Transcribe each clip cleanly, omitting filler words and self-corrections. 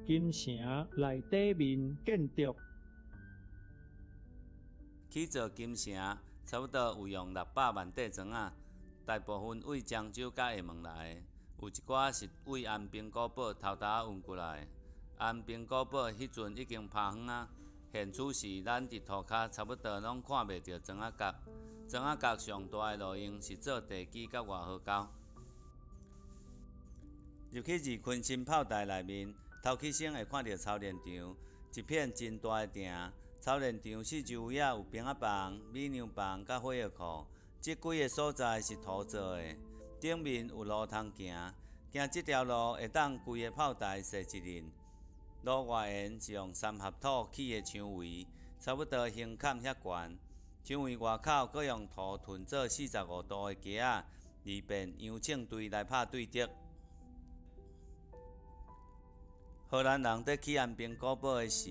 金城內底面建築。起造金城差不多有用600萬塊磚仔，大部分對漳州佮廈門來的，有一寡是對安平古堡偷偷仔運過來的。安平古堡彼陣已經拋荒啊，現此時咱佇塗跤差不多攏看袂著磚仔角。磚仔角上大的路用是做地基佮外河溝。入去二鯤鯓炮台內面，頭起先會看著操練場，一片真大的埕。操練場四周圍仔有兵仔房、米糧房佮火藥庫。這幾个所在是土做的，頂面有路通行，行這條路會當規个炮台踅一輪。路外緣是用三合土起的牆圍，差不多胸坎遐懸。牆圍外口閣用土囤做45度的格仔，利便洋槍隊來拍對敵。荷蘭人佇起安平古堡的時，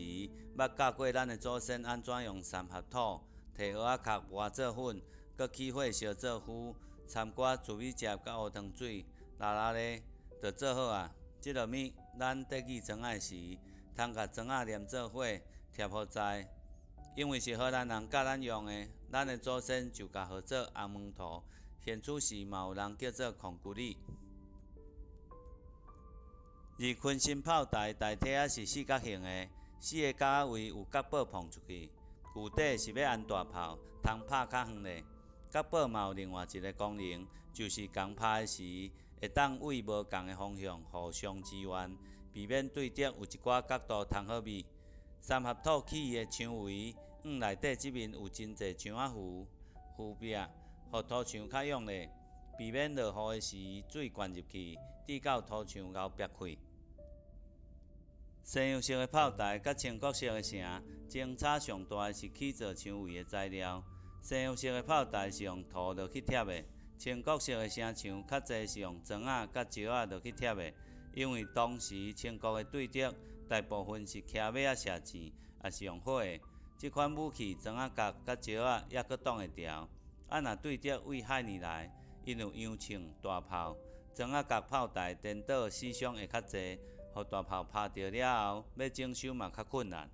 捌教過咱的祖先按怎用三合土，提蚵仔殼磨做粉，閣起火燒做灰，摻寡糯米汁佮烏糖水，拉拉咧，就做好矣。這落物，咱佇擬磚仔時，通共磚仔黏做伙，疊予在。因為是荷蘭人教咱用的，咱的祖先就共號做紅毛塗，現此時嘛有人叫做匡骨里。二鯤鯓炮台大體仔是四角形的，四个角仔位有角堡膨出去，具體是欲安大炮，通拍較遠咧。角堡嘛有另外一个功能，就是仝拍的時，會當對無仝的方向互相支援，避免對敵有一寡角度通好覕。三合土起的牆圍，往內底這面有真濟牆仔符、浮壁，予土牆較用力，避免落雨的時水灌入去，致到土牆𠢕煏開。西洋式的炮台佮清國式的城，相差上大的是起造牆圍的材料。西洋式的炮台是用土落去疊的，清國式的城牆較濟是用磚仔佮石仔落去疊的。因為當時清國的對敵大部分是騎馬仔射箭，抑是用火的，這款武器磚仔角佮石仔猶閣擋會牢。啊，若對敵對海爾來，𪜶有洋槍大炮，磚仔角炮台顛倒死傷會較濟，予大炮拍著了後，欲整修嘛較困難。